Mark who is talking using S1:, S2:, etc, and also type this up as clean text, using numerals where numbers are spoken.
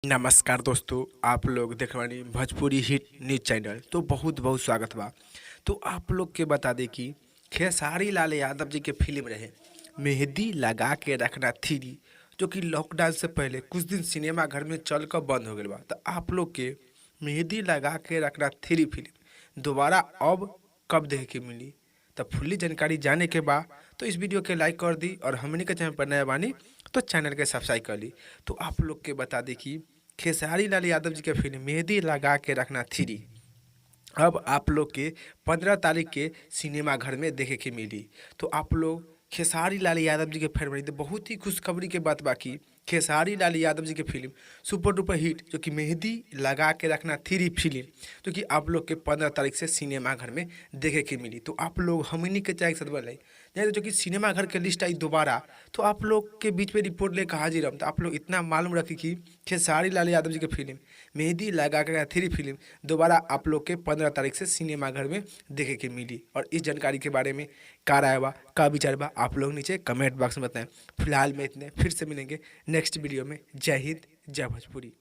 S1: नमस्कार दोस्तों, आप लोग देख बानी भोजपुरी हिट न्यूज चैनल। तो बहुत बहुत स्वागत बा। तो आप लोग के बता दें कि खेसारी लाल यादव जी के फिल्म रहे मेहंदी लगा के रखना 3, जो कि लॉकडाउन से पहले कुछ दिन सिनेमा घर में चल कर बंद हो गया बा। तो आप लोग के मेहंदी लगा के रखना 3 फिल्म दोबारा अब कब देखे के मिली, तो फुल्ली जानकारी जाने के बाद तो इस वीडियो के लाइक कर दी और हमनी के चैनल पर नया बानी तो चैनल के सब्सक्राइब कर ली। तो आप लोग के बता दी कि खेसारी लाल यादव जी के फिल्म मेहंदी लगा के रखना 3 अब आप लोग के 15 तारीख के सिनेमा घर में देखे के मिली। तो आप लोग खेसारी लाल यादव जी के फैन बनी तो बहुत ही खुशखबरी के बात बाकी खेसारी लाल यादव जी के फिल्म सुपर डुपर हिट जो कि मेहंदी लगा के रखना 3 फिल्म जो कि आप लोग के 15 तारीख से सिनेमा घर में देखे के मिली। तो आप लोग हमनी के चाहे साथ बन नहीं जो कि सिनेमा घर के लिस्ट आई दोबारा तो आप लोग के बीच में रिपोर्ट लेकर हाजिर हम। तो आप लोग इतना मालूम रखें कि खेसारी लाल यादव जी के फिल्म मेहंदी लगा के 3 फिल्म दोबारा आप लोग के 15 तारीख से सिनेमा घर में देखे के मिली। और इस जानकारी के बारे में का राय बा, का विचार बा, आप लोग नीचे कमेंट बॉक्स में बताएं। फिलहाल में इतने, फिर से मिलेंगे नेक्स्ट वीडियो में। जय हिंद, जय भोजपुरी।